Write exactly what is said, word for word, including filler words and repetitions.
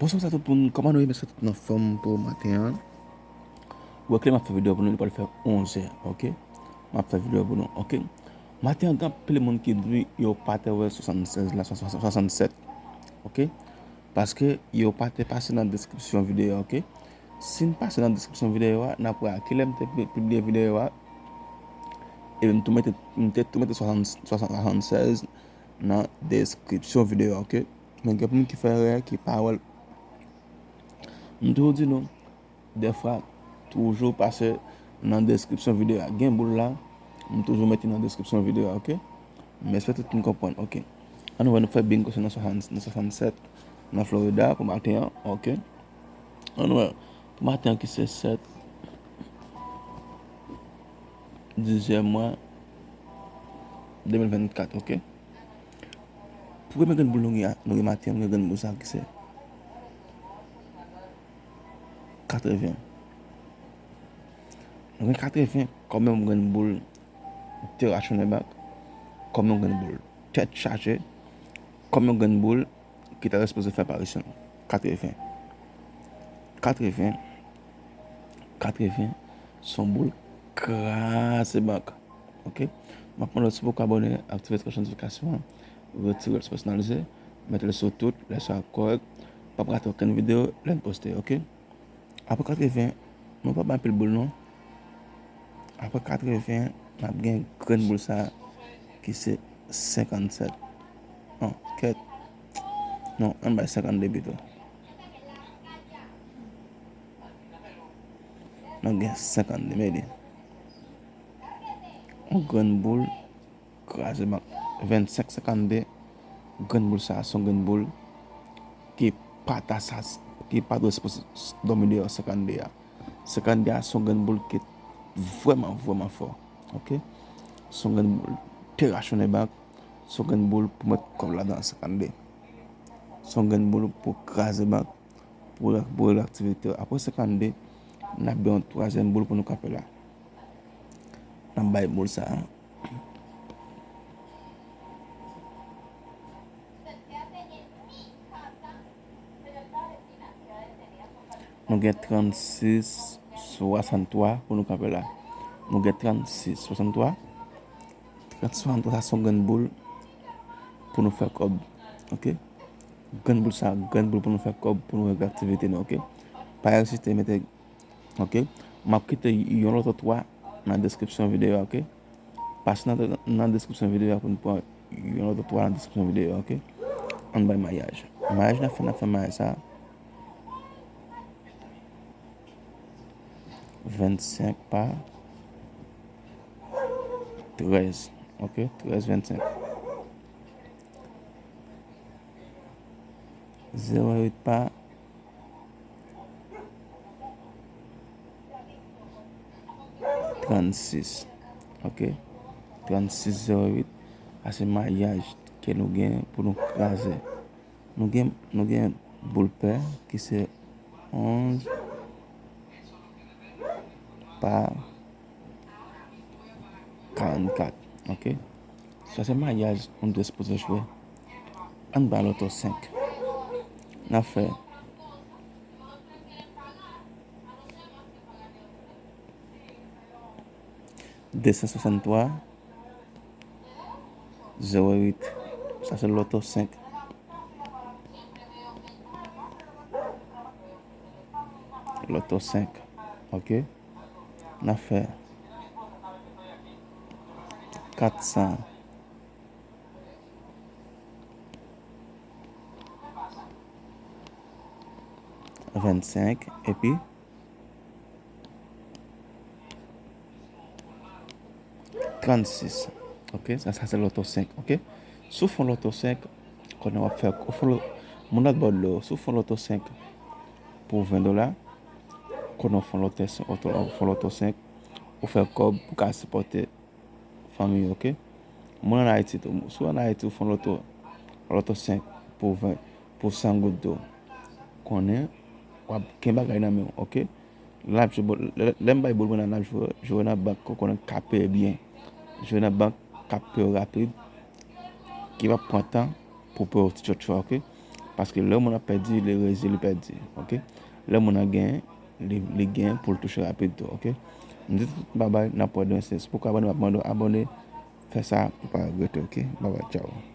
Bonswa tout moun, kòman nou ye? M espere tout nan fòm pou maten an. Ou wè ke lè m ap fè videyo pou nou, li pral fè onz è, oke? M ap fè videyo pou nou, oke? Maten an, gen anpil moun ki di yo pa te wè swasannsèz la, swasannsèt, oke? Paske yo pa te pase nan deskripsyon videyo a, oke? Si n pase nan deskripsyon videyo a, n ap wè a kilè m te pi-, pibliye videyo a. E m tou mete, m te tou mete swasann, swasann, swasannsèz nan deskripsyon videyo a, oke? Men gen moun ki fè erè, ki pa wè l. M toujou di nou, dèfwa, toujou pase nan deskripsyon videyo a. Gen boul la, m toujou mete nan deskripsyon videyo a, oke? M espere tout moun konprann, oke? Ann wè, nou fè bingo, se nan swasann, nan swasannsèt, nan Florida, pou maten an, oke? Ann wè, pou maten an ki se sèt, dizyèm mwa, de mil vennkat, oke? Pou premye grenn boul nou gen, nou gen maten an, nou gen grenn boul sa ki se katreven. Nou gen katreven kòm yon grenn boul de Rachonebak, kòm yon grenn boul tèt chaje, kòm yon grenn boul ki ta sipoze fè aparisyon l. Katreven. Katreven. Katreven se yon boul kraze bank. Oke? M ap mande w si w poko abòne, aktive klòch notifikasyon an, retire l sou pèsonalize, mete l sou tout, lè sa kòrèk, p ap rate okenn videyo lè n poste, oke? Apre katreven, nou pa bay anpil boul non. Apre katreven, n ap gen grenn boul sa ki se senkannsèt. Non, kèt. Non, ann bay senkannde pito. Nou gen senkannde, men li. Yon grenn boul kraze bank. Vennsenk senkannde, grenn boul sa a se yon grenn boul ki pa ta sa, ki pa dwe sipoze dòmi deyò senkannde a. Senkannde a se yon grenn boul ki vrèman, vrèman fò. Oke? Se yon grenn boul de Rachonebak, se yon grenn boul pou met kòb ladan senkannde. Se yon grenn boul pou kraze bank, pou, pou rele aktivite. Apre senkannde, n ap gen yon twazyèm boul pou nou kanpe la. N ap bay boul sa a. Nou gen trannsis swasanntwa pou nou kanpe la. Nou gen trannsis swasanntwa. Trannsis swasanntwa, sa se yon grenn boul pou nou fè kòb. Oke? Grenn boul sa, grenn boul pou nou fè kòb, pou nou regle aktivite nou, oke? Pa ezite mete Oke? M ap kite yon lòt twa nan deskripsyon videyo a, oke? Pase nan, nan deskripsyon videyo a pou n pran yon lòt twa nan deskripsyon videyo a, oke? Ann bay mayaj. Mayaj n ap fè, n ap fè mayaj sa. Vennsenk pa trèz, oke? Trèz vennsenk. Zewo uit pa trannsis. Oke? Trannsis zewo uit. Sa se mayaj ke nou gen pou nou kraze. Nou gen, nou gen boul pè ki se onz pa karannkat. Oke? Sa se mayaj nou dwe sipoze jwe. Ann bay loto senk. N ap fè de san swasanntwa, zewo uit. Sa se loto senk. Loto senk. Oke? N ap fè kat san vennsenk epi trannsis. Oke, sa, sa se loto senk, oke? Si w fè yon loto senk, konnen w ap fè, ou fè lo-, moun lòt bò dlo, si w fè yon loto senk pou ven dola, konnen w fè yon loto senk, ou fè yon loto senk, ou fè kòb pou ka sipòte fanmi, oke? Moun ann Ayiti tou, si w ann Ayiti, ou fè yon loto, loto senk pou ven, pou san goud tou, konnen w ap gen bagay nan men w, oke? L ap jwe, lè, lè m bay boul mwen la, n ap jwe, jwe nan bank ke w konnen k ap peye byen. Jwe nan bank k ap peye w rapid, ki p ap pran tan pou peye w ti tchotcho a, oke? Paske lè moun ap pèdi, li rezi, li pèdi, ok? Lè moun ap genyen, li, li genyen pou l touche rapid tou, ok? M di tout babay, n ap wè demen. Se pou w ka abòne, m ap mande w abòne. Fè sa pou w pa regrete, ok? Babay, tchaw.